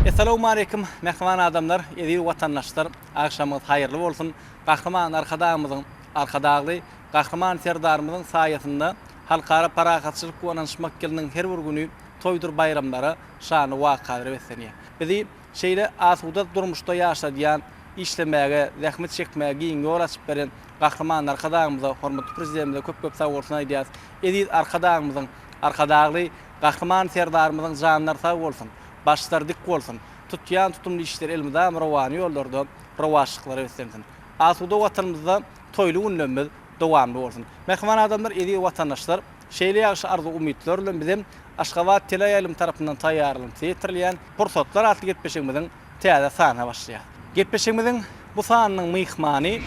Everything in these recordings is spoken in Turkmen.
Essalawmaleýkim mähriban adamlar, eziz watandaşlar, agşamyňyz haýyrly bolsun! Gahryman Arkadagymyzyň, Arkadagly Gahryman Serdarymyzyň saýasynda Halkara parahatçylyk we ynanyşmak ýylynyň her bir güni toýdur baýramlara, şanly wakalara beslenýär. Bizi şeýle asuda durmuşda ýaşadýan, işlemäge, zähmet çekmäge giň ýol açyp beren Gahryman Arkadagymyza, hormatly Prezidentimize köp-köp sagbolsun aýdýarys. Eziz Arkadagymyzyň, Arkadagly Gahryman Serdarymyzyň janlary sag bolsun, başlary dik bolsun, tutýan tutumly işleri elmydama rowana ýollarda rowaçlyklara beslensin. Asuda Watanymyzda toýly günlerimiz dowamly bolsun. Mähriban adamlar, eziz watandaşlar, şeýle ýagşy arzuw-umytlar bilen bizem Aşgabat teleýaýlymy tarapyndan taýýarlanyp size ýetirilýän Pursatlar atly gepleşigimiziň täze sanyna başlaýarys. Gepleşigimiziň bu sanynyň myhmany.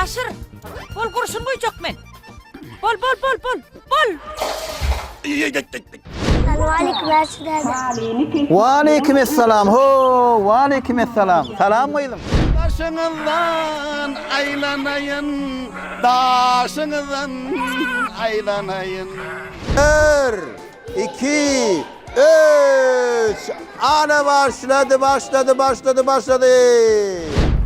Aşyr, bol gurşun guýjak men. Bol, bol, bol, bol, bol! Waleýkim essalam ho waleýkim essalam salam gyzym. Daşyňyzdan aýlanaýyn, daşyňyzdan aýlanaýyn. Bir, iki, üç, ana başlady, başlady, başlady, başlady.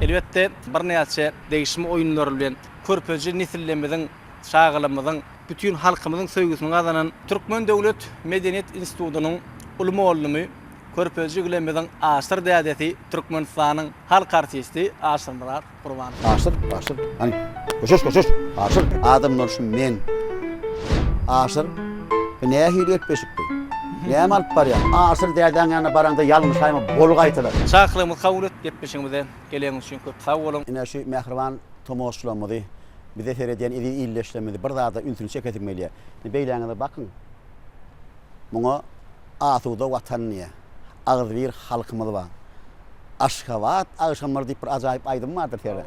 Elbetde, birnäçe degişme oýunlary bilen körpeje nesillerimiziň, çagalarymyzyň bütin halkymyzyň söýgüsini gazanan Türkmen döwlet medeniýet institutynyň uly mugallymy, körpeje jigilemiziň Aşyr dädesi, Türkmenistanyň halk artisti Aşyrmyrat Gurbanow. Aşyr, Aşyr, hany, köşeş, köşeş, Aşyr. Adamlar şu men. Aşyr, bu nähili gepleşik bu? Näme alyp barýaň? Aşyr dädäň ýanyna baraňda ýalňyşaýma, bol gaýtalar. Çakylygymyzy kabul edip, gepleşigimize geleniňiz üçin köp sag boluň. Ine şu mähriban tomaşaçylarymyzy Bize seredýän eziz ildeşlerimizi bir zada ünsüni çekesim gelýär. Indi beýläňize bakyň. Muňa asuda Watan diýýär. Agzybir halkymyz bar. Aşgabat agşamlary diýip bir ajaýyp aýdym bardyr Sere.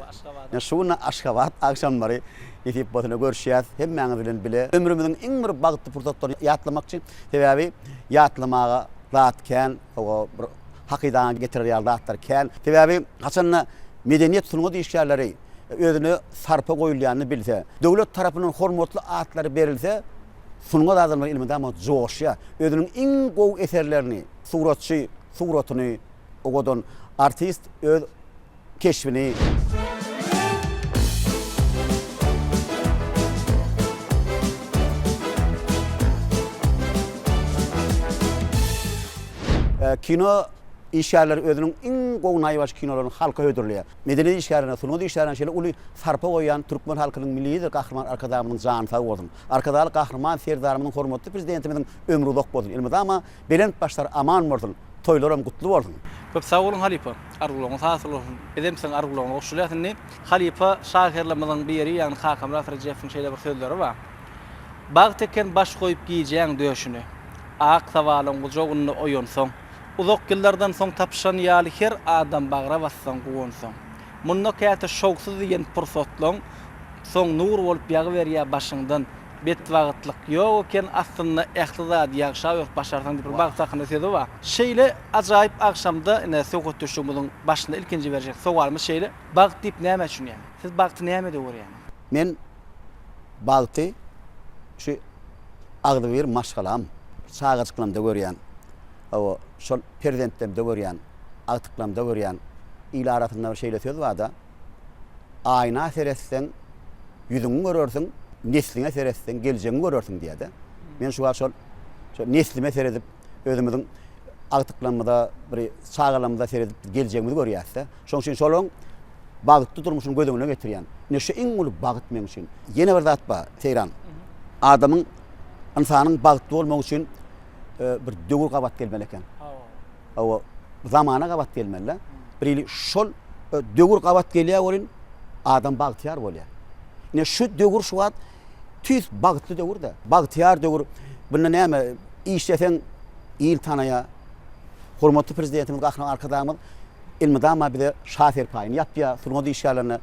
Ine şu gün Aşgabat agşamlary nesip bolsa ine görüşýäs hemmäňiz bilen bile. Ömrümiziň iň bir bagtly pursatlaryny ýatlamakçy. Sebäbi ýatlamaga zat kän, hawa bir hakydaňa getirer ýaly zatlar kän. Sebäbi haçanda medeniýet sungat işgärleri özüne sarpa goýulýanyny bilse, döwlet tarapyndan hormatly atlary berilse, sungat adamlary elmydama joşýar. Özüniň iň gowy eserlerini, suratçy suratyny, owadan artist öz keşbini. Kino işgärleri özüniň iň gowy naýbaşy kinolaryny halka hödürleýär. Medeniýet işgärlerine, sungat işgärlerine şeýle uly sarpa goýýan türkmen halkynyň Milli Lideri Gahryman Arkadagymyzyň jany sag bolsun! Arkadagly Gahryman Serdarymyzyň hormatly Prezidentimiziň ömri uzak bolsun! Elmydama belent başlary aman bolsun! Toýlaram gutly bolsun! Köp sag boluň halypa. Arzuwlaryňyz hasyl bolsun. Bizem siziň arzuwlaryňyza goşulýas indi. Halypa şahyrlarymyzyň biri, ýagny Kakamyrat Rejepowyň şeýle bir sözleri bar. Bagt eken baş goýup gijäň döşüne. Ak sabalaň gujagynda oýansaň. Uzak ýyllardan soň tapyşan ýaly her adam bagra bassaň guwansaň. Munda käte şowsuz diýen pursatlaň soň nur bolup ýagyberýär başyňdan. Betbagytlyk ýok eken aslynda ähli zady ýagşa öwrüp başarsaň diýip bir bagt hakynda sözi bar. Şeýle ajaýyp agşamda ine söhbetdeşligimiziň başynda ilkinji berjek sowalymyz şeýle, Bagt diýip nämä düşünýäňiz? Siz bagty nämede görýäňiz? Men bagty şu agzybir maşgalam, çagajyklarymda görýän. Hawa, şol perzentlerimde görýän, agtyklarymda görýän. Il arasynda bir şeýle söz bar-da, Aýna seretseň, ýüzüňi görersiň, nesliňe seretseň, geljegiňi görersiň diýýär-de. Men şu wagt şol şol neslime seredip, özümiziň agtyklarymyza, bir çagalarymyza seredip geljegimizi görýäs-de. Şonuň üçin şolaryň bagtly durmuşyny göz öňüne getirýän. Ine şu iň uly bagt meň üçin. Ýene bir zat bar, Seýran. Adamyň, ynsanyň bagtly bolmagy üçin bir döwür gabat gelmeli eken. Hawa, zamana gabat gelmeli. Bir şol döwür gabat gelýär welin adam bagtyýar bolýar. Ine şu döwür şu wagt tüýs bagtly döwür-de. Bagtyýar döwür. Bunda näme işleseň il tanaýar. Hormatly Prezidentimiz Gahryman Arkadagymyz elmydama bize şa serpaýyny ýapýar, sungat işgärlerine.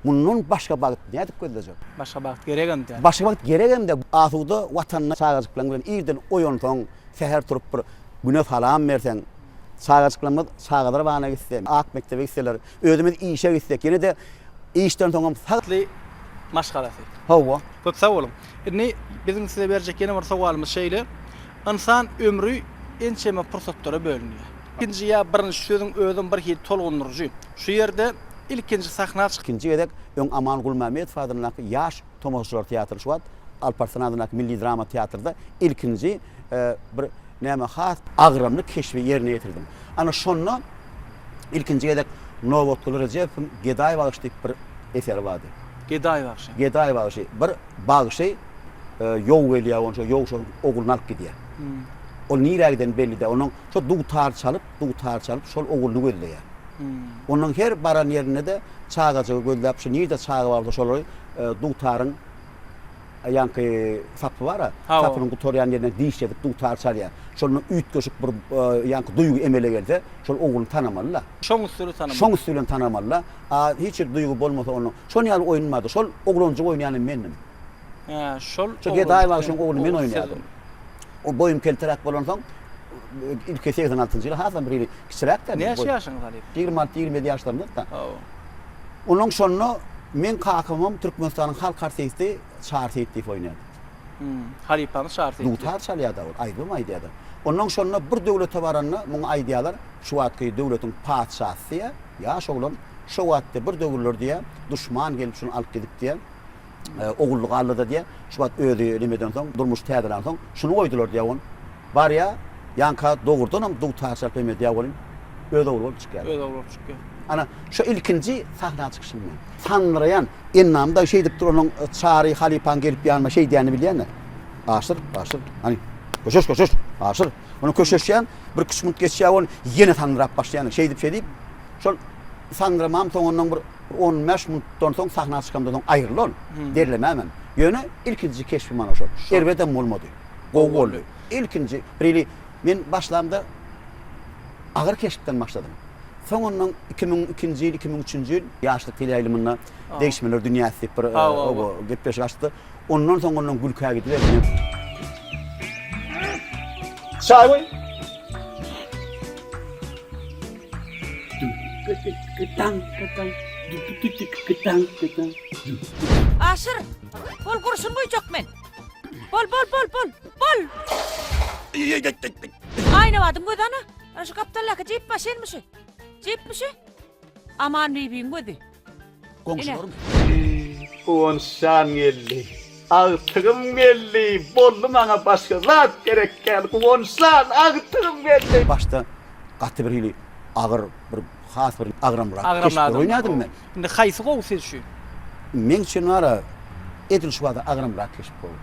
Mundan başga bagt nädip gözlejek? Başga bagt geregem däl. Başga bagt geregem däl. Asuda Watanda çagajyklaryň bilen irden oýansaň, säher turup bir Güne salam berseň, çagajyklarymyz çagalar bagyna gitse, ak mekdebe gitseler, özümiz işe gitsek, ýene-de işden soňam sag. Atly. Maşgalasy. Hawa. Köp sag boluň. Indi biziň size berjek ýene bir sowalymyz şeýle, Ynsan ömri ençeme pursatlara bölünýär. Ikinji ýa birinji sözüň özem bir hili tolgundyryjy. Şu ýerde ilkinji sahna çyk. Ikinji gezek öň Aman Gulmämmedow adyndaky Ýaş tomaşaçylar teatry şu wagt Alparslan adyndaky Milli drama teatrda ilkinji bir näme has agramly keşbi ýerine ýetirdim. Ana şonda ilkinji gezek Nobatguly Rejepowyň Gedaý bagşy diýip bir eseri bardy. Gedaý bagşy. Gedaý bagşy. Bir bagşy ýow gelýär onça ýow şonuň ogluny alyp gidýär. Ol nirä gideni belli däl. Onuň şo dutar çalyp, dutar çalyp şol ogluny gözleýär. Onuň her baran ýerinde-de çagajygy gözläp şu nirde çaga bar bolsa şolary dutaryň ýaňky sapy bar-a, sapynyň gutarýan ýerinden dişledip dutar çalýar. Şonda üýtgeşik bir ýaňky duýgy emele gelse, şol ogluny tanamaly-da. Şoň üsti bilen tanamaly. Şoň üsti bilen tanamaly-da. A hiç bir duýgy bolmasa onda. Şon ýaly oýun bardy. Şol oglanjyk oýnaýan hem mendim. Hä, şol Şo Gedaý bagşyň ogluny men oýnaýardym. O boýum kelteräk bolansoň, ilki 86-njy ýyl hasam bir hili kiçiräk-dä. Näçe ýaşyňyz halypa? 26, 27 ýaşlarymda-da. Hawa. Onuň şonda meň kakamam Türkmenistanyň halk artisti Çary Seýitliýew oýnaýardy. Halypamyz Çary Seýitliýew. Dutar çalýardy ol, aýdymam aýdýardy. Onnoň şonda bir döwlete baranda muňa aýdýarlar, şu wagtky döwletiň patyşasy diýýär, ýaş oglan, şo wagt diýýär, bir döwürler diýýär, duşman gelip şuny alyp gidip diýýär, ogullyk aldy-da diýýär, şu wagt özi nemeden soň, durmuşy täzelänsoň, şuny goýdular diýýär ony. Barýar, ýaňka dogrudanam dutar çalyp hem edýär welin, öz ogly bolup çykýar. Öz ogly bolup çykýar. Ana, şo ilkinji sahna çykyşym meň. Sandyraýan Ennam dagy şeýdip dur, onuň Çary halypaň gelip ýanyma şeýdýänini bilýän-de. Aşyr, Aşyr, hany, köşeş, köşeş, Aşyr. Ony köşeşýän, bir-iki minut geçýär welin, ýene sandyrap başlaýan. Şeýdip-şeýdip, şol sandyramam soňundan bir on bäş minutdan soň sahna çykamdan soň aýryldy ol. Derlemämem. Ýöne ilkinji keşbim ana şol. Erbedem bolmady. Gowy boldy. Ilkinji, birili men başlamda agyr keşpden başladym. Soňundan 2002-nji ýyl, 2003-nji ýyl Ýaşlyk teleýaýlymynda Degişmeler dünýäsi diýip bir oba gepleşik açdy. Ondan soň ondan gülkä gidiberdim. Çaý goý. Aşyr, bol gurşun guýjak men. Bol, bol, bol, bol, bol. Aýnabadyň gözi ana. Ana şu gapdaldaky jip maşynmy şu? Jipmi şu? Aman bibiň gözi. Goňşularym. Guwançjan geldi. Agtygym geldi. Boldy maňa başga zat gerek däl. Guwançjan agtygym geldi. Başda gaty bir hili agyr bir has bir agramlyrak keşpler oýnadym men. Indi haýsy gowy siz üçin? Meň üçin bara edil şu wada agramlyrak keşp gowy.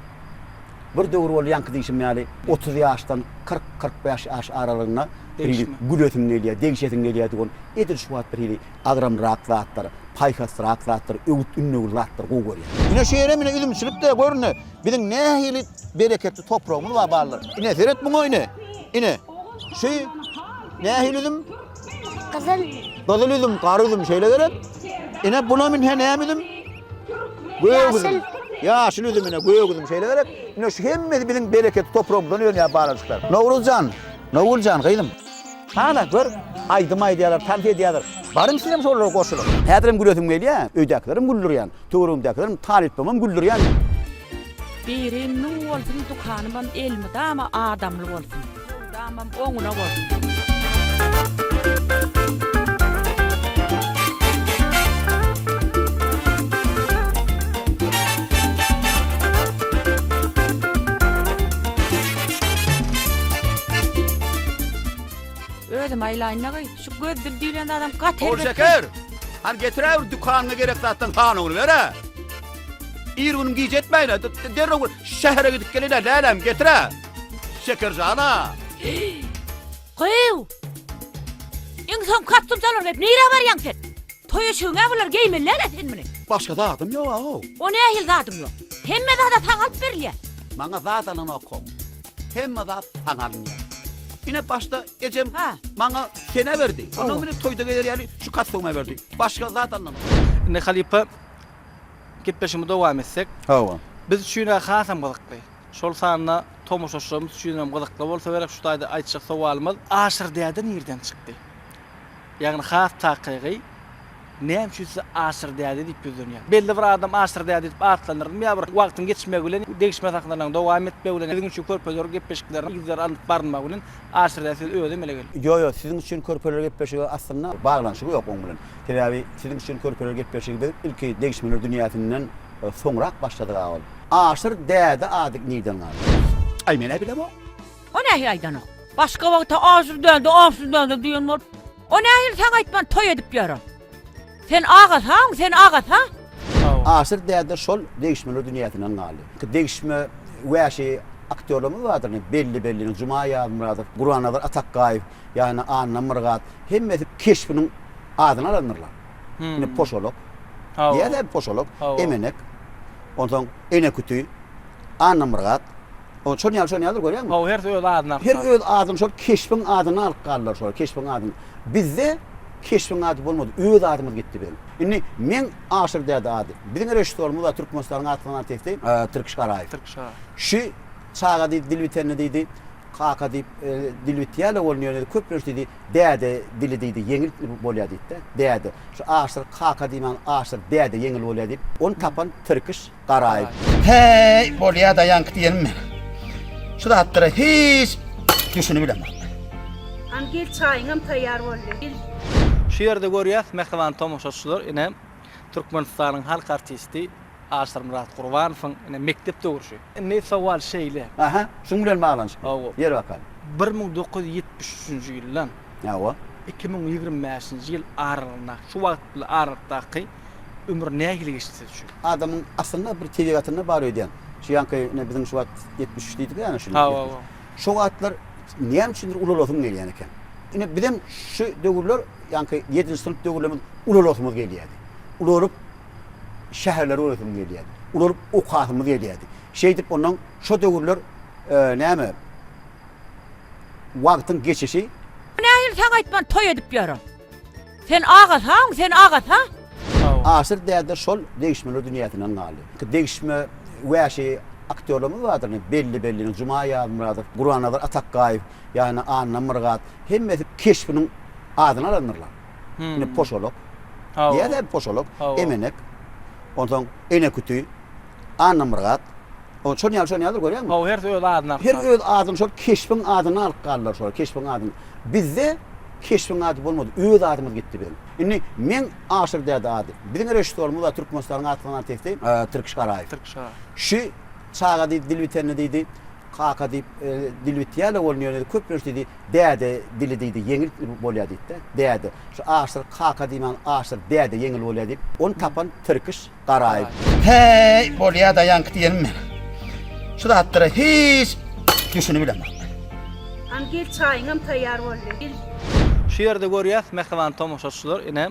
Bir döwür boldy ýaňky diýşim ýaly 30 ýaşdan 40-45 ýaş aralygynda bir hili gülesiň gelýär, degişesiň gelýärdi ol edil şu wagt bir hili agramlyrak zatlar, paýhaslyrak zatlar, öwüt-ündewli zatlar gowy görýär. Ine şu ýerem ine üzümçilik-de gör ine biziň nähili bereketli topragymyz bar balalar. Ine seret muňa ine. Ine şu nähili üzüm? Gyzyl. Gyzyl üzüm, gar üzüm şeýle gerek. Ine bulam ine näme üzüm? Gök üzüm. Ýaşyl üzüm ine gök üzüm şeýle gerek. Ine şu hemmesi biziň bereketli topragymyzdan önýär balajyklar. Nowruzjan, Nowgüljan gyzym. Hana gör, aýdym aýdýarlar, tans edýärler. Baryň sizem şolara goşulyň. Häzirem gülesim gelýär, öýdäkilerem güldürýän, töweregimdäkilerem, talyplarymam güldürýän. Birim müň bolsun dukanymam elmydama adamly bolsun. Söwdamam oňuna bolsun. Özüm aýlaýyn-da-gaý, şu göz-dil diýlen zadam gaty erbet. Ogulşeker! Hany getiräýer dükanyňa gerek zatlaryň sanawyny ber-ä! Ir günüm gije etmäýin-ä, derrew şähere gidip geleýin-ä, läläm, getir-ä! Şeker jan-a! Gyýw! Iň soňky kapsumçalar geýip nirä barýaň sen? Toý eşigiň-ä bular geýmeli däl-ä sen muny. Başga zadym ýog-a-ow. O nähili zadyň ýok? Hemme zad-a saňa alyp berilýär. Maňa zat alanok-ow. Hemme zat saňa alynýar. Ine başda ejem maňa sene berdi. Ondan meni toýda geýer ýaly şu kostýumy berdi. Başga zat alynanok. Indi halypa gepleşigimizi dowam etsek. Hawa. Biz üçin-ä hasam gyzykly. Şol sanda tomaşaçylarymyz üçinem gyzykly bolsa gerek şu taýda aýtjak sowalymyz. Aşyr däde nirden çykdy? Ýagny has takygy. Näme üçin size Aşyr däde diýip ýüzlenýär? Belli bir adam Aşyr däde diýip atlandyrylmy ýa bir wagtyň geçmegi bilen, degişme sahnalaryň dowam etmegi bilen, siziň üçin körpeler gepleşikleriniň yzygider alnyp barylmagy bilen Aşyr däde sözi özi emele geldi? Ýo, ýo, siziň üçin körpeler gepleşigi aslynda baglanyşygy ýok oň bilen. Sebäbi siziň üçin körpeler gepleşigi biz ilki degişmeler dünýäsinden soňrak başladyk-a ol. Aşyr däde ady nirden galdy? Aý men-ä bilemok. O nähili aýdanok? Başga wagta Aşyr däde, Aşyr däde diýen bolup, o nähili saňa aýtman toý edip ýör ol? Sen agasaň, sen agasa? Aşyr däde şol degişmeler dünýäsinden galdy. Degişme wäşi aktýorlarymyz bardyr indi belli-belli Juma Ýazmyradow, Gurbannazar Atakgaýew, ýagny Anna Myrgat hemmesi keşbiniň adyny alandyrlar. Indi Poşalak diýýär-dä Poşalak, Emenek, onsoň Eneküti, Anna Myrgat. Şol ýaly, şol ýaly görýäňmi? Hawa, hersi öz adyny alyp Her öz adyny şol keşbiň adyny alyp galdylar şol keşbiň adyny. Bizde keşbiň ady bolmady, öz adymyz gitdi biziň. Indi meň Aşyr däde ady. Biziň režissýorymyz bar Türkmenistanyň at gazanan artisti Tirkiş Garaýew. Tirkiş Garaýew. Şu çaga diýdi dil bitende diýdi, kaka diýip dil bitýär-le ol ýöne köplenç diýdi däde dili diýdi ýeňil bolýar diýdi-de. Däde. Şu Aşyr kaka diýmän Aşyr däde ýeňil bolýar diýip, ony tapan Tirkiş Garaýew. Häý, bolýa-da ýaňky diýenim men. Şu zatlara hiç düşünibilemok. Hany gel çaýyňam taýýar boldy. Şu ýerde görýäs mähriban tomaşaçylar ine Türkmenistanyň halk artisti Aşyrmyrat Gurbanowyň ine mekdep döwürşi. Indi sowal şeýle. Aha, şuň bilen baglanyşykly. Hawa. Ýer bakalym. 1973-nji ýyldan Hawa. 2025-nji ýyl aralygyndaky şu wagt bilen aralykdaky ömür nähili geçdi siz üçin? Adamyň aslynda bir tebigatynda bar öýdýän. Şu ýaňky ine biziň şu wagt 73 diýdik ýa şuny. Hawa, hawa. Şo wagtlar näme üçindir ulalasym gelýän eken. Ine bizem şu döwürler ýaňky ýedinji synp döwürlerimiz ulalasymyz gelýärdi. Ulalyp şäherleri göresimiz gelýärdi. Ulalyp okasymyz gelýärdi. Şeýdip ondan şo döwürler näme wagtyň geçişi. Nähili saňa aýtman toý edip ýör ol? Sen agasaň, sen agasa. Aşyr däde şol degişmeler dünýäsinden galdy. Degişme wäşi aktýorlarymyz bardyr indi belli-belli Juma Ýazmyradow, Gurbannazar Atakgaýew, ýagny Anna Myrgat hemmesi keşbiniň adyny alandyrlar. Indi Poşalak diýýär-dä Poşalak, Emenek, onsoň Eneküti, Anna Myrgat. Şol ýaly, şol ýaly görýäňmi? Hawa, hersi öz adyny alyp Her öz adyny şol keşbiň adyny alyp galdylar şol keşbiň adyny. Bizde keşbiň ady bolmady, öz adymyz gitdi biziň. Indi meň Aşyr däde ady. Biziň režissýorymyz bar Türkmenistanyň at gazanan artisti Tirkiş Garaýew. Tirkiş Garaýew. Şu çaga diýdi dil bitende diýdi, kaka diýip dil bitýär-le ol ýöne köplenç diýdi däde dili diýdi ýeňil bolýar diýdi-de. Däde. Şu Aşyr kaka diýmän Aşyr däde ýeňil bolýar diýip, ony tapan Tirkiş Garaýew. Häý, bolýa-da ýaňky diýenim men. Şu zatlara hiç düşünibilemok. Hany gel çaýyňam taýýar boldy. Gel. Şu ýerde görýäs mähriban tomaşaçylar ine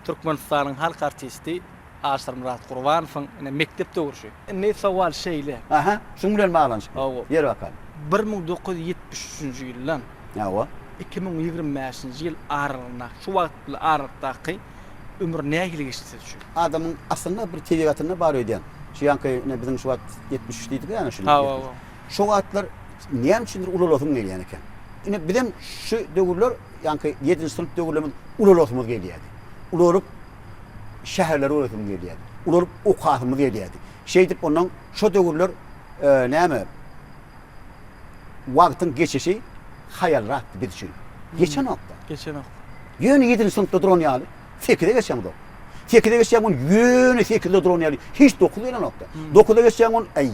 Türkmenistanyň halk artisti Aşyrmyrat Gurbanowyň ine mekdep döwürşi. Indi sowal şeýle. Aha, şuň bilen baglanyşykly. Hawa. Ýer bakalym. 1973-nji ýyldan Hawa. 2025-nji ýyl aralygyndaky şu wagt bilen aralykdaky ömür nähili geçdi siz üçin? Adamyň aslynda bir tebigatynda bar öýdýän. Şu ýaňky ine biziň şu wagt 73 diýdik ýa şuny. Hawa, hawa. Şo wagtlar näme üçindir ulalasym gelýän eken. Ine bizem şu döwürler ýaňky ýedinji synp döwürlerimiz ulalasymyz gelýärdi. Ulalyp şäherleri göresimiz gelýärdi. Ulalyp okasymyz gelýärdi. Şeýdip ondan şo döwürler näme wagtyň geçişi haýalrakdy biz üçin. Geçenokda. Geçenok. Ýöne ýedinji synpda duran ýaly, sekize geçeňzok. Sekize geçýäň ony ýöne sekizde duran ýaly, hiç dokuza gelenokda. Dokuza geçýäň ony, äý,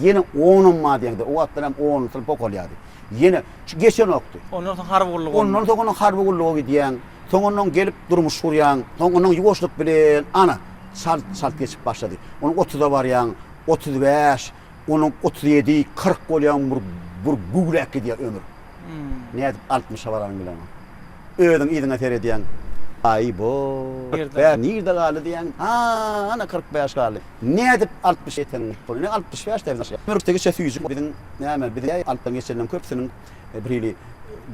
ýene onam bar diýeňde, o wagtlar hem onunjy synp okalýardy. Ýene şu geçenokdy. Ondan soň harby gulluga. Ondan soň onuň harby gulluga gidýäň. Soň ondan gelip durmuş gurýaň. Soň ondan ýuwaşlyk bilen, ana, çalt, çalt geçip başlady. Onuň otuza barýaň, 35, onuň 37, 40 bolýaň, bir, bir güwläp gidýär ömür. Nädip altmyşa baranyň bileňok. Özüň yzyňa seredýäň. Aý, bo, 45 nirde galdy diýýäň. Ha, ana 45 galdy. Nädip 60 ýeteniň? Ine 65 däl. Ömürdegiçe süýji biziň näme, biziň altdan geçenleriň köpüsiniň bir hili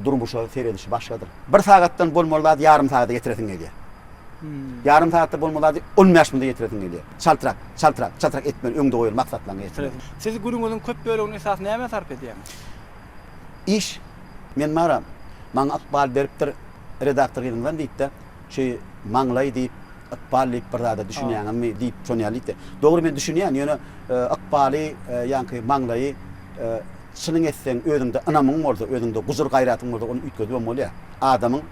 durmuşa seredişi başgadyr. Bir sagatdan bolmaly zady ýarym sagada getiresiň gelýär. Ýarym sagatda bolmaly zady 15 minutda getiresiň gelýär. Çaltrak, çaltrak, çaltrak etmeli, öňde goýan maksatlaryňa ýetmeli. Siz günüňiziň köp bölegini esasy nämä sarp edýäňiz? Iş, men bara, maňa ykbal beripdir redaktor gyzyňdan diýipde, şu maňlaý diýip. Ykbal diýip bir zada düşünýäňizmi diýip şony ýaly diýipdi. Dogry men düşünýän, ýöne ykbaly ýaňky maňlaýy çynyň etseň, özüňde ynamyň bolsa, özüňde gujur-gaýratyň bolsa ony üýtgedibem bolýar. Adamyň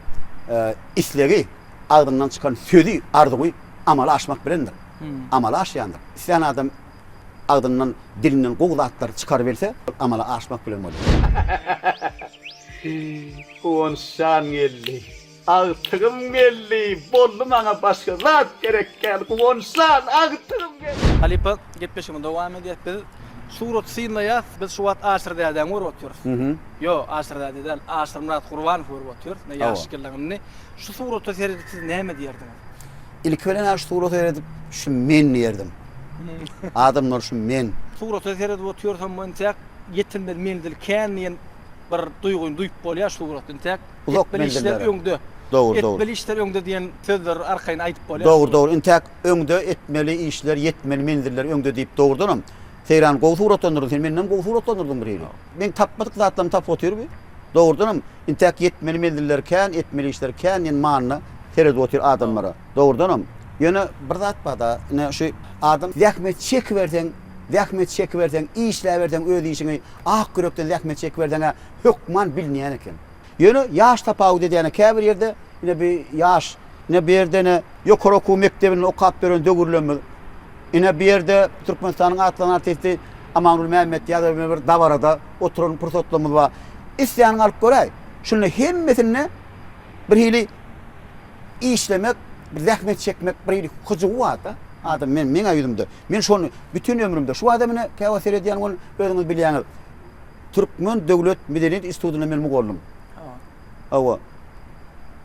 islegi, agzyndan çykan sözi, arzuwy amala aşmak bilendir. Amala aşýandyr. Islän adam agzyndan, dilinden gowy zatlary çykarybilse, ol amala aşmak bilen bolýar. Guwançjan geldi. Agtygym geldi, boldy maňa başga zat gerek däl, Guwançjan, agtygym geldi. Halypa, gepleşigimizi dowam edýäs. Biz suraty synlaýas. Biz şu wagt Aşyr dädäňi görüp otyrys. Ýok, Aşyr däde däl, Aşyrmyrat Gurbanowy görüp otyrys. Ine ýaş gelin indi. Şu surata seredip siz näme diýerdiňiz? Ilki bilen-ä şu surata seredip şu men diýerdim. Adamlar şu men. Surata seredip otyrsam bu entäk ýetilmeli menzil kän diýen bir duýgyny duýup bolýar şu suratda. Entäk Uzak etmeli işler menzillere. öňde. Dogry, dogry. Etmeli işler öňde diýen sözleri arkaýyn aýdyp bolýar. Dogry, dogry. Entäk öňde etmeli işler, ýetmeli menziller öňde diýip dogrudanam Seýran gowy suratlandyrdyň sen mendenem gowy suratlandyrdyň bir hili. Meň tapmadyk zatlarymy tapyp otyr bi. Dogrudanam intäk ýetmeli menziller kän, etmeli işler kän diýen manyda seredip otyr adamlara. Dogrudanam. Ýöne bir zat barda, ine şu adam zähmet çekiberseň, zähmet çekiberseň, işläberseň öz işiňi ak ýürekden zähmet çekiberseň-ä hökman bilinýän eken. Ýöne ýaş tapawut edýän käbir ýerde ine bi ýaş, ine bu ýerde ine ýokary okuw mekdebinde okap ýören döwürlerimiz, ine bu ýerde Türkmenistanyň atlanan artisti Amanguly Mämmetýazow bilen bir dabarada oturan pursatlarymyz bar. Isläniňi alyp göräý. Şunda hemmesinde bir hili işlemek, bir zähmet çekmek bir hili hyjuwy bar-da. Adam men meň-ä ýüzümde. Men şony bütin ömrümde şu wagta mine käwagt seredýän ol özüňiz bilýäňiz. Türkmen döwlet medeniýet institutynda men mugallym. Hawa.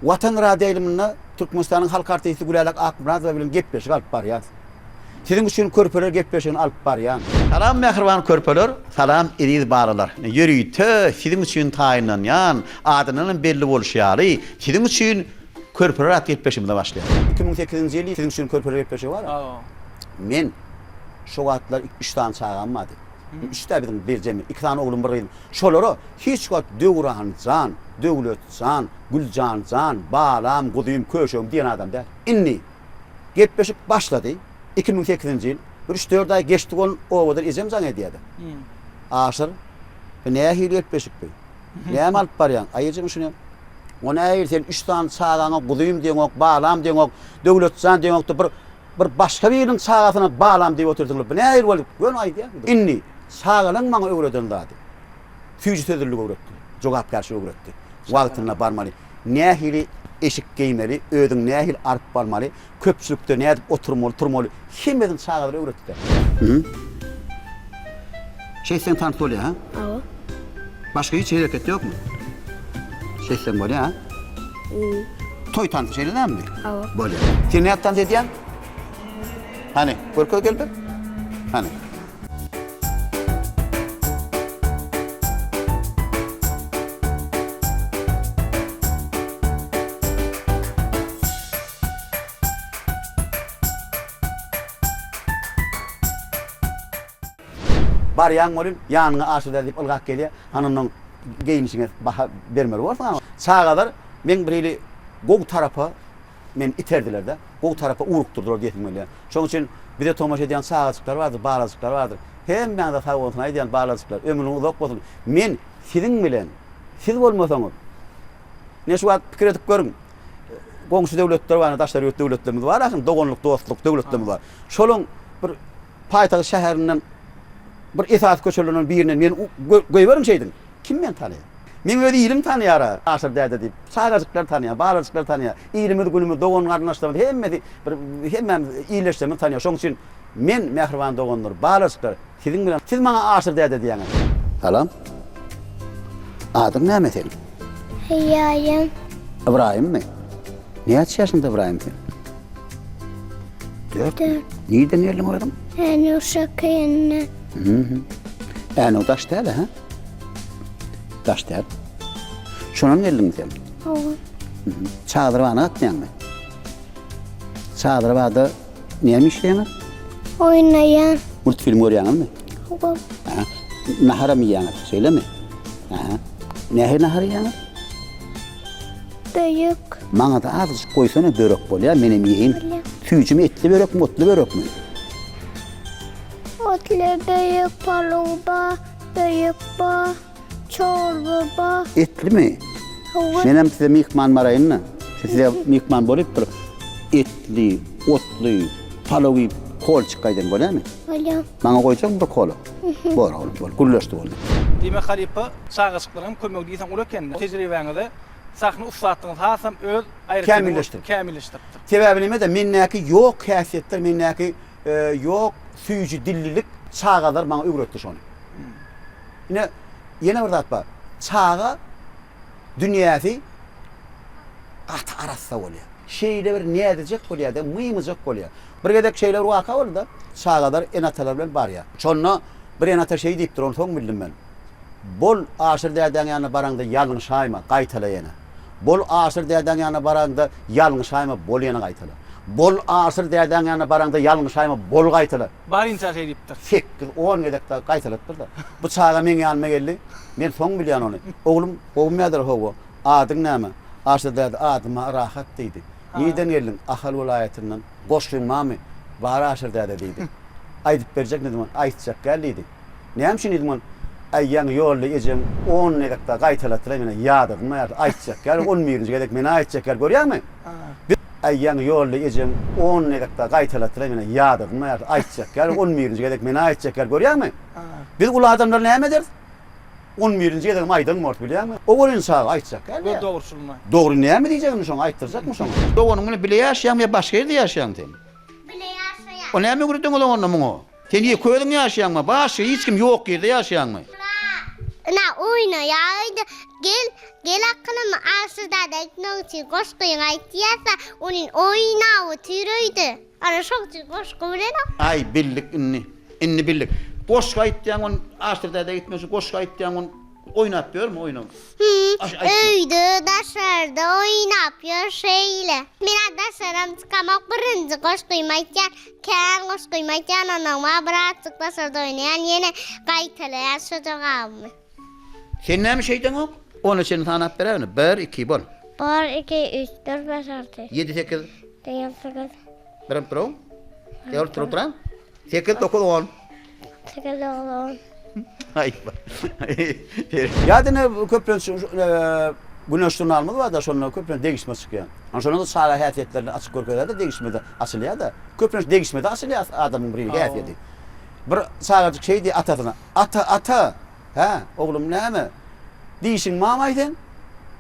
Watan radioýaýlymynda Türkmenistanyň halk artisti Gülälek Akmyradowa bilen gepleşik alyp barýas. Siziň üçin körpeler gepleşigini alyp barýan. Salam mähriban körpeler, salam eziz balalar. Ýörite siziň üçin taýynlanýan, adyndan hem belli bolşy ýaly, siziň üçin Körpeler atly gepleşigimize başlaýas. 2008-nji ýyl siziň üçin körpeler gepleşigi bar. Men şo wagtlar üç sany çagam bardy. Üç-dä biziň bir jemi, iki sany oglum, bir gyzym. Şolara hiç wagt Döwran jan, Döwlet jan, Güljan jan, balam, guzym, köşegim diýen adam däl. Indi gepleşik başlady. 2008-nji ýyl. Bir üç-dört aý geçdi ol obadan ejem jaň edýärdi. Aşyr, bu nähili gepleşik bu? Näme alyp barýaň? Aý ejem şuny O nähili sen üç sany çagaňa guzym diýeňok, balam diýeňok, Döwlet jan diýeňok-da bir Bir başga biriniň çagasyna balam diýip otyrsyňlar. Bu nähili boldy? Göni aýdýan. Indi çagalaň maňa öwreden zady. Süýji sözlüligi öwretdi. Jogapkärçiligi öwretdi. Wagtynda barmaly. Nähili eşik geýmeli, özüňi nähili alyp barmaly, köpçülikde nädip oturmaly, turmaly, hemmesini çagalar öwretdi. Şeýtseň tans bolýar, ha? Hawa. Başga hiç hereket ýokmy? Şeýtseň bolýar, ha? Toý tansy şeýle dälmi? Hawa. Bolýar. Sen nädip tans edýäň? Hany, görkez gel bir. Hany. Barýaň welin, ýanyňa Aşyr däde diýip ylgap gelýär. Hany onnoň geýnişiňe baha bermeli borsuň. Çagalar meň bir hili gowy tarapa meni iterdiler-de, gowy tarapa ugrukdyrdylar diýesim gelýär. Şonuň üçin bize tomaşa edýän çagajyklar bardyr, balajyklar bardyr. Hemmäňize sag bolsun aýdýan balajyklar, ömrüňiz uzak bolsun. Men siziň bilen, siz bolmasaňyz, ine şu wagt pikir edip görüň, goňşy döwletler bar, daşary ýurt döwletlerimiz bar, aslynda doganlyk, dostluk döwletlerimiz bar. Şolaň bir paýtagt şäherinden bir esasy köçelerinden birinden meni goýberiň şeýdiň. Kim meni tanaýar? Meň öz ilim tanaýar-a, Aşyr däde diýip. Çagajyklar tanaýar, balajyklar tanaýar. Ilimiz, günümiz, dogan-garyndaşlarymyz hemmesi bir hemmämiz ildeşlerimiz tanaýar. Şonuň üçin men, mähriban doganlar, balajyklar, siziň bilen siz maňa Aşyr däde diýýäňiz. Salam. Adyň näme seniň? Ybraýym. Ybraýymmy? Näçe ýaşyňda Ybraýym sen? Dörtmi? Nirden geldiň özüň? Änew şäherinden. Änew daş däl, hä? Daş däl. Şondan geldiňmi sen? Hawa. Çadyrbana gatnaýaňmy? Çadyrbada näme işleýäňiz? Oýnaýan. Multfilm görýäňizmi? Hawa. Aha. Naharam iýýäňiz, şeýlemi? Aha. Nähili nahar iýýäňiz? Büyük. Maňa-da azajyk goýsana börek bolýa, menem iýeýin. Bolýa. Süýjümi etli börekmi, otly börekmi? Otly börek palaw ba, börek ba, çorba ba. Etlimi? Hawa. Menem size myhman baraýyn-da. Size myhman bolyp bir etli, otly palaw iýip, kolçik gaýdan bolýamy? Bolýa. Maňa goýjakmy bir kola? Bor oglum, bor. Gürleşdik onda. Diýmek halypa, çagajyklaryň hem kömegi diýseň uly eken. Tejribäňize sahna ussatlygyňyz hasam öz aýratynlygy Kämilleşdirip. Kämilleşdiripdir. Sebäbi nämede, mendäki ýok häsiýetler, mendäki ýok süýji dillilik çagalar maňa öwretdi şony. Ine, ýene bir zat bar. Çaga dünýäsi gaty arassa bolýar. Şeýle bir näzijek bolýar-da, mymyjak bolýar. Bir gezek şeýle bir waka boldy-da, çagalar ene-atalary bilen barýar. Şonda bir ene-ata şeý diýipdir, ony soň bildim men. Bol, Aşyr dädäň ýanyna baraňda ýalňyşaýma, gaýtala ýene. Bol, Aşyr dädäň ýanyna baraňda ýalňyşaýma, bol ýene gaýtala. Bol, Aşyr dädäň ýanyna baraňda ýalňyşaýma, bol gaýtala. Barynça şeý diýipdir. Sekiz, on gezek dagy gaýtaladypdyr-da. Bu çaga meň ýanyma geldi. Men soň bilýän ony. Oglum, gowumy ýadyr, hawa. Adyň näme? Aşyr däde, Adym-a Rahat diýdi. Nirden geldiň? Ahal welaýatyndan. Goşgyň barmy? Bar Aşyr däde diýdi. Aýdyp berjekmi diýdim. Aýtjak däl diýdi. Näme üçin diýdim ol. Äý ýaňy ýolda ejem on gezek dagy gaýtalatdyr-aý menä ýadadym aý aýtjak däl on birinji gezek menä aýtjak däl görýäňmi? Äý ýaňy ýolda ejem on gezek dagy gaýtalatdyr-aý menä ýadadym aý aýtjak däl on birinji gezek menä aýtjak däl görýäňmi? Biz uly adamlar näme ederis? On birinji gezegem aýdan bordy bilýäňmi? O welin çaga aýtjak däl Göz dogruçylygyna. Dogry näme diýjegini şoňa aýtdyrjakmy şoňa? Doganyň bilen bile ýaşaýaňmy ýa başga ýerde ýaşaýaňmy sen? Bile ýaşaýan. O näme öwrediňiz onda muňa? Sen ýeke özüň ýaşaýaňmy? Başga hiç kim ýok ýerde ýaşaýaňmy? Ina oýnaýaýdy. Gel, gel akylym Aşyr däde aýtmak üçin goşgyňy aýtýasa, onuň oýnap otyr öýde. Ana şoň üçin goşgy bilenok. Aý bildik indi. Indi bildik. Goşgy aýtýaň ony Aşyr dädä gitmek üçin goşgy aýtýaň ony oýnap ýörmi oýnap. Öýde daşarda oýnap ýör şeýle. Men-ä daşaram çykamok birinji goşgymy aýtýan. Kän goşgymy aýtýan onnoň bar birazjyk daşarda oýnaýan ýene gaýtalaýan şo jogabymy. Sen näme şeýdeňok? Ona çenli sanap beräýene. Bir, iki, bol. Bir, iki, üç, dört, bäş, alty. Ýedi, sekiz. Sekiz, sekiz. Birim, birim. Dört, dört, dört. Sekiz, dokuz, on. Sekiz, dokuz, on. Aý. Ýa-da ine köplenç Güneş žurnalymyz bar-da, şonda köplenç degişme çykýar. Ana şonda-da çaga häsiýetlerini açyk görkezýär-de, degişmede açylýar-da. Köplenç degişmede açylýar adamyň bir häsiýeti. Bir çagajyk şeý diýýär atasyna, Ata, ata! Hä, oglum näme? Dişiň barmaý seň?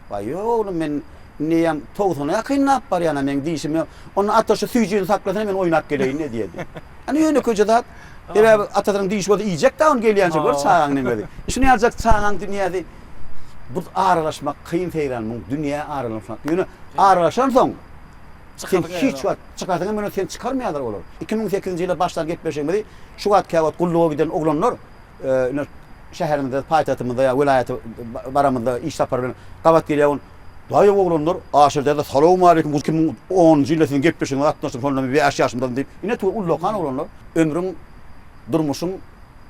Waý, ýok oglum, men indi eýýäm togsana ýakynlap barýan-a, meň dişim ýok. Onda ata şu süýjini saklasana, men oýnap geleýin-le diýedi. Ana ýönekeýje zat. Sebäbi atasynyň dişi bolsa iýjek-dä ony gelýänçä, gör çagaň nemesi. Şuny ýaljak çagaň dünýäsi bu aralaşmak kyn Seýran, muň dünýä aralaşmak. Ýöne aralaşansoň sen hiç wagt çykarsyň hem ýöne seni çykarmaýarlar olar. 2008-nji ýylda başlan gepleşigimizi şu wagt käwagt gulluga giden oglanlar ine şäherimizde, paýtagtymyzda ýa welaýata baramyzda iş sapary bilen gabat gelýär ol Daýaw oglanlar Aşyr däde salowmaleýkim bu 2010-njy ýylda siziň gepleşigiňize gatnaşdym şonda men bäş ýaşymdadym diýip ine tu ullakan oglanlar ömrüň durmuşyň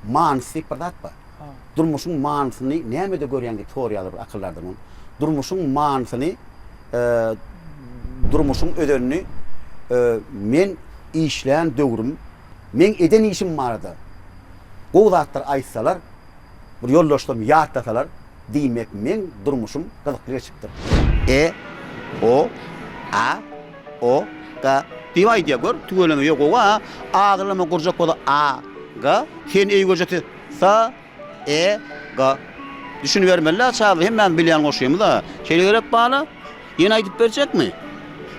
manysy diýip bir zat bar. Durmuşyň manysyny nämede görýäň diýip soraýarlar bir akyldardan ol. Durmuşyň manysyny durmuşyň özenini men işlän döwrüm meň eden işim barada gowy zatlar aýtsalar bir ýoldaşlarym ýatlasalar diýmek meň durmuşym gyzykly geçipdir. E, O, A, O, G diýip aýdýar. Gör, tüweleme, ýok, gowy-a. Agyrlama gurjak bolsa A, G. Sen eý görjek ses S, E, G. Düşünibermeli-dä çaga, hemmämiz bilýän goşgymyz-a. Şeýle gerek bala? Ýene aýdyp berjekmi?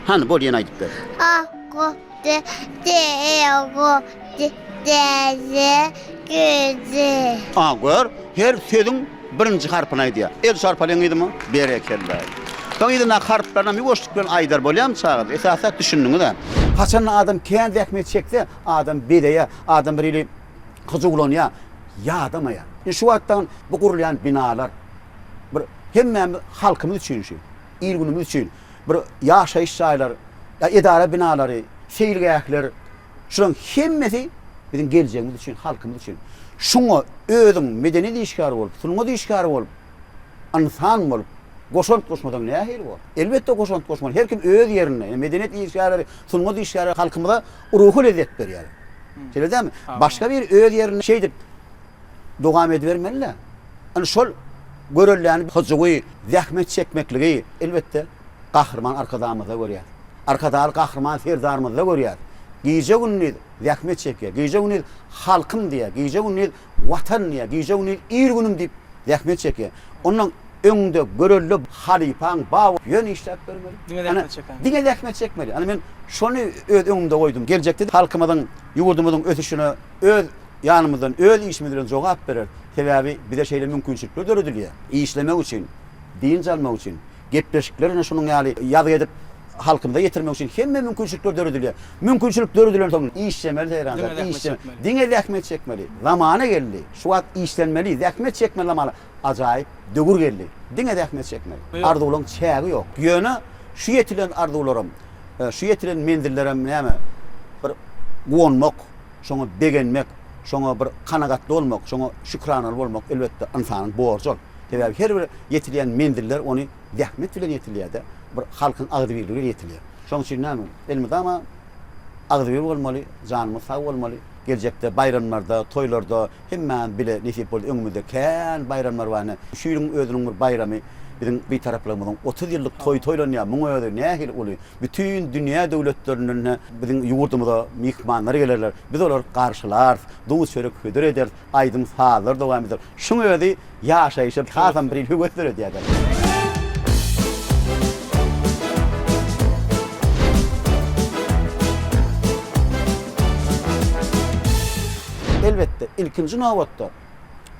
Hany, bol, ýene aýdyp ber. A, G, D, D, E, G, D, D, Z, G, Z. A, gör, her sözüň birinji harpyny aýdýar. El çarpalyň yzyma. Berekella. Soň yzyndaky harplarynam ýuwaşlyk bilen aýdar bolýarmy çaga? Esasy zat düşündiňiz-ä. Haçanda adam kän zähmet çekse, adam bezeýär, adam bir hili hyjuwlanýar, ýadamaýar. Indi şu wagtdan bu gurulýan binalar bir hemmämiz halkymyz üçin şu, il-günümiz üçin bir ýaşaýyş jaýlar, edara binalary, seýilgähler, şularyň hemmesi biziň geljegimiz üçin, halkymyz üçin. Şuňa özüň medeniýet işgäri bolup, sungat işgäri bolup, ynsan bolup. Goşant goşmasaň nähili bor? Elbetde goşant goşmaly. Her kim öz ýerinde. Ine medeniýet işgärleri, sungat işgärleri halkymyza ruhy lezzet berýär. Şeýle dälmi? Başga biri öz ýerinde şeýdip dowam edibermeli-dä. Ine şol görelläni, hyjuwy, zähmet çekmekligi elbetde Gahryman Arkadagymyzda görýäs. Arkadagly Gahryman Serdarymyzda görýäs. Gije-gündiz zähmet çekýär. Gije-gündiz halkym diýýär. Gije-gündiz Watan diýýär. Gije-gündiz il-günüm diýip zähmet çekýär. Ondan öňde görelde halypaň bar ýöne işläp bermeli. Diňe zähmet çekmeli. Diňe zähmet çekmeli. Ana men şony öz öňümde goýdum. Geljekde halkymyzyň, ýurdumyzyň ösüşine öz ýanymyzdan, öz işimiz bilen jogap bereris. Sebäbi bize şeýle mümkinçilikler döredilýär. Işlemek üçin, dynç almak üçin, gepleşikler ine şunuň ýaly ýazgy edip halkymyza ýetirmek üçin hemme mümkinçilikler döredilýär. Mümkinçilik döredilensoň işlemeli Seýran jan, işlemeli. Diňe zähmet çekmeli. Zamana geldi. Şu wagt işlenmeli, zähmet çekmeli zamana. Ajaýyp döwür geldi. Diňe zähmet çekmeli. Arzuwlaryň çägi ýok. Ýöne şu ýetilen arzuwlaram, şu ýetilen menzillerem näme, bir guwanmak, şoňa begenmek, şoňa bir kanagatly bolmak, şoňa şükranaly bolmak elbetde ynsanyň borjy ol. Sebäbi her bir ýetilýän menziller ony zähmet bilen ýetilýär-de, bir halkyň agzybirligi bilen ýetilýär. Şonuň üçin näme, elmydama agzybir bolmaly, janymyz sag bolmaly. Geljekde baýramlarda, toýlarda hemmämiz bile nesip bolsa öňümizde kän baýramlar bar. Ine, şu ýylyň özüniň bir baýramy biziň Bitaraplygymyzyň 30 ýyllyk toýy toýlanýar. Muň özi nähili uly. Bütin dünýä döwletlerinden biziň ýurdumyza myhmanlar gelerler. Biz olary garşylarys, duz-çörek hödür ederis, aýdym-sazlar dowam eder. Şuň özi ýaşaýşa hasam bir höwes döredýär. Elbetde, ilkinji nobatda,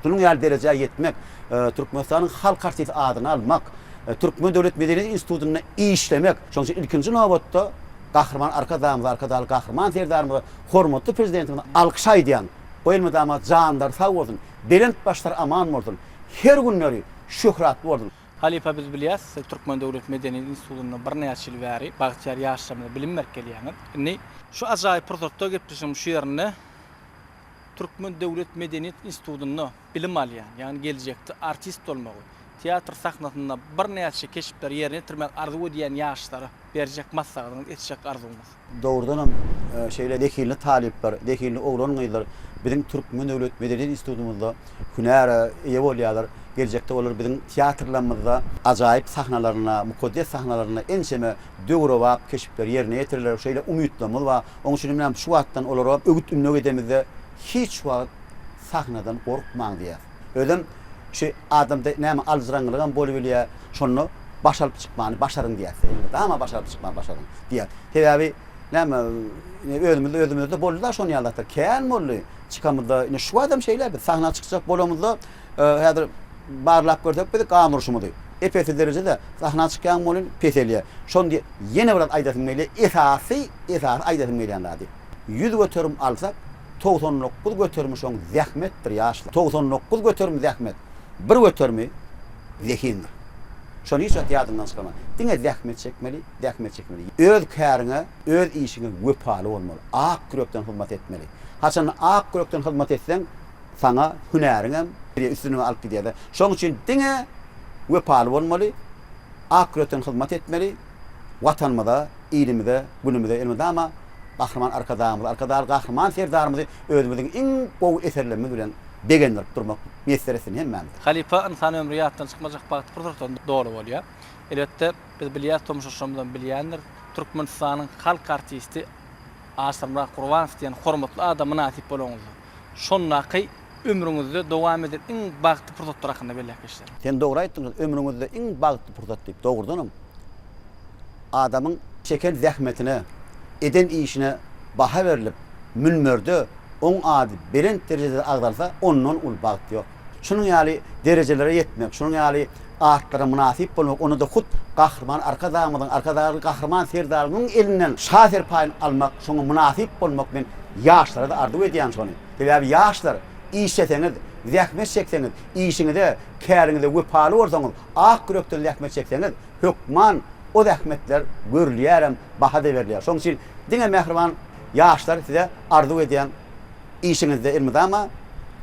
şunuň ýaly derejä ýetmek, Türkmenistanyň halk artisti adyny almak, Türkmen döwlet medeniýet institutynda işlemek, şonuň üçin ilkinji nobatda Gahryman Arkadagymyza, Arkadagly Gahryman Serdarymyza, hormatly Prezidentimize alkyş aýdýan. Goý elmydama janlary sag bolsun, belent başlary aman bolsun, her günleri şöhratly bolsun. Halypa biz bilýäs siz Türkmen döwlet medeniýet institutynda birnäçe ýyl bäri bagtyýar ýaşlarymyza bilim berip gelýäňiz. Indi şu ajaýyp pursatda gepleşigiň şu ýerinde Türkmen döwlet medeniýet institutynda bilim alýan, ýagny geljekde artist bolmagy, teatr sahnasynda birnäçe keşpleri ýerine ýetirmegi arzuw edýän ýaşlara berjek maslahatyňyz, etjek arzuwyňyz? Dogrudanam, şeýle zehinli talyplar, zehinli oglan-gyzlar biziň Türkmen döwlet medeniýet institutymyzda hünäre eýe bolýarlar. Geljekde olar biziň teatrlarymyzda ajaýyp sahnalarynda, mukaddes sahnalarynda ençeme döwrebap keşpleri ýerine ýetirerler. Şeýle umytlarymyz bar. Onuň üçin hem şu wagtdan olara öwüt-ündew edemizde hiç wagt sahnadan gorkmaň diýýäs. Özem şu adamda näme aljyraňňylygam bolubilýär, şonda baş alyp çykmany başaryň diýýäs. Elmydama baş alyp çykmany başaryň diýýäs. Sebäbi näme özümizde özümizde boldy-da şon ýaly zatlar. Kän boldy. Çykamyzda ine şu wagtam şeýle biz sahna çykjak bolamyzda häzir barlap görsek biz gan urşumyzy ep-esli derejede sahna çykýaň welin peselýär. Şony ýene biraz aýdasym gelýär. Esasy, esasy aýdasym gelýän zady. 100% alsak 99 göterimi şoň zähmetdir ýaşlar. 99 göterimi zähmet, bir göterimi zehindir. Şony hiç wagt ýadyňdan çykarma. Diňe zähmet çekmeli, zähmet çekmeli. Öz käriňe, öz işiňe wepaly bolmaly. Ak ýürekden hyzmat etmeli. Haçanda ak ýürekden hyzmat etseň, saňa hünäriňem üstünlige alyp gidýär. Şoň üçin diňe wepaly bolmaly, ak ýürekden hyzmat etmeli, Watanymyza, ilimize, günümize elmydama Gahryman Arkadagymyzy, Arkadagly Gahryman Serdarymyzy özümiziň iň gowy eserlerimiz bilen begendirip durmak miýesser etsin hemmämize. Halypa ynsan ömri ýatdan çykmajak bagtly pursatdan doly bolýar. Elbetde, biz bilýäris, tomaşaçylarymyzam bilýändir, Türkmenistanyň halk artisti Aşyrmyrat Gurbanow diýen hormatly ada mynasyp bolanyňyzda, şondaky ömrüňizde dowam eden iň bagtly pursatlar hakynda belläp geçseň. Sen dogry aýtdyň, ömrüňizde iň bagtly pursat diýip, dogrudanam, adamyň çeken zähmetine, eden işine baha berlip, münberde oň ady belent derejede agzalsa, ondan uly bagt ýok. Şunuň ýaly derejelere ýetmek, şunuň ýaly atlara mynasyp bolmak, onda-da hut Gahryman Arkadagymyzyň, Arkadagly Gahryman Serdarymyzyň elinden Şa serpaýyny almak, şoňa mynasyp bolmak men ýaşlara-da arzuw edýän şony. Sebäbi ýaşlar, işleseňiz, zähmet çekseňiz, işiňize, käriňize wepaly bolsaňyz, ak ýürekden zähmet çekseňiz, hökman o zähmetler görülýärem, baha-da berilýär. Şonuň üçin diňe mähriban ýaşlar size arzuw edýän işiňizde elmydama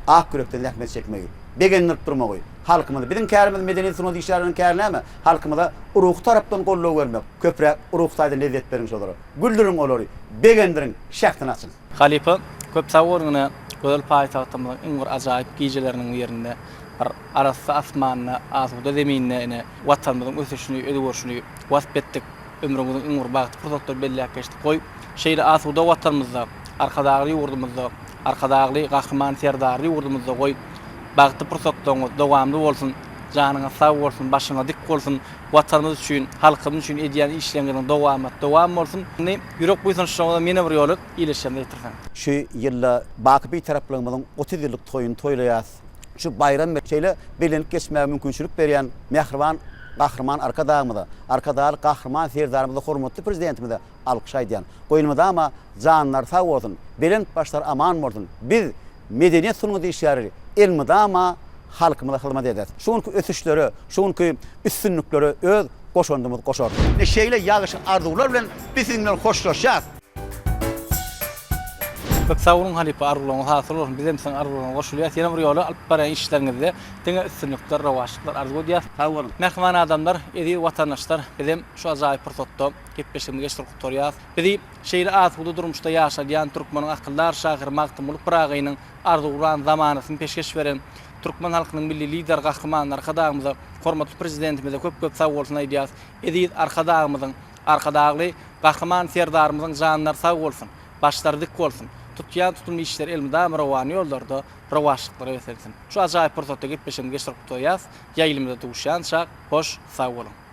ak ýürekden zähmet çekmegi, begendirip durmagy, Halkymyzy, biziň kärimiz medeniýet sungat işgärleriniň käri näme? Halkymyza ruhy tarapdan goldaw bermek. Köpräk ruhy taýdan lezzet beriň şolara. Güldüriň olary, begendiriň, şähdini açyň. Halypa, köp sag boluň ine gözel paýtagtymyzyň iň bir ajaýyp gijeleriniň birinde bir arassa asmanda, asuda zeminde ine Watanymyzyň ösüşini, özgerişini wasp etdik. Ömrüňiziň iň bir bagtly pursatlary belläp geçdik. Goý, şeýle asuda Watanymyzda, Arkadagly ýurdumyzda, Arkadagly Gahryman Serdarly ýurdumyzda goý, bagtly pursatlaryňyz dowamly bolsun, janyňyz sag bolsun, başyňyz dik bolsun, Watanymyz üçin, halkymyz üçin edýän işleriňiziň dowamat dowam bolsun. Indi ýürek buýsançlaryňyzam ýene bir ýola ildeşlerimize ýetirseň. Şu ýylda baky Bitaraplygymyzyň 30 ýyllyk toýuny toýlaýarys. Şu baýram şeýle bellenip geçmäge mümkinçilik berýän mähriban Gahryman Arkadagymyza, Arkadagly Gahryman Serdarymyza, hormatly Prezidentimize alkyş aýdýan. Goý elmydama janlary sag bolsun, belent başlary aman bolsun. Biz, medeniýet sungaty işgärleri elmydama halkymyza hyzmat ederis. Şu günki ösüşlere, şu günki üstünliklere öz goşandymyzy goşarys. Ine şeýle ýagşy arzuwlar bilen biz siziň bilen hoşlaşýas. Köp sag boluň halypa arzuwlaryňyz hasyl bolsun bizem siziň arzuwlaryňyza goşulýas ýene bir ýola alyp barýan işleriňizde diňe üstünlikler rowaçlyklar arzuw edýäs. Sag boluň. Mähriban adamlar eziz watandaşlar bizem şu ajaýyp pursatda gepleşigimizi geçirip gutarýas. Bizi şeýle asuda durmuşda ýaşadýan türkmeniň akyldar şahyry Magtymguly Pyragynyň arzuwlan zamanasyny peşgeş beren türkmen halkynyň Milli Lideri Gahryman Arkadagymyza, hormatly Prezidentimize köp-köp sagbolsun aýdýas. Eziz Arkadagymyzyň, Arkadagly Gahryman Serdarymyzyň janlary sag bolsun, başlary dik bolsun, tutýan tutumly işleri elmydama rowan ýollarda rowaçlyklara beslensin. Şu ajaýyp pursatda gepleşigimizi geçirip gutarýas. Ýaýlymyzda duşýançak, hoş sag boluň!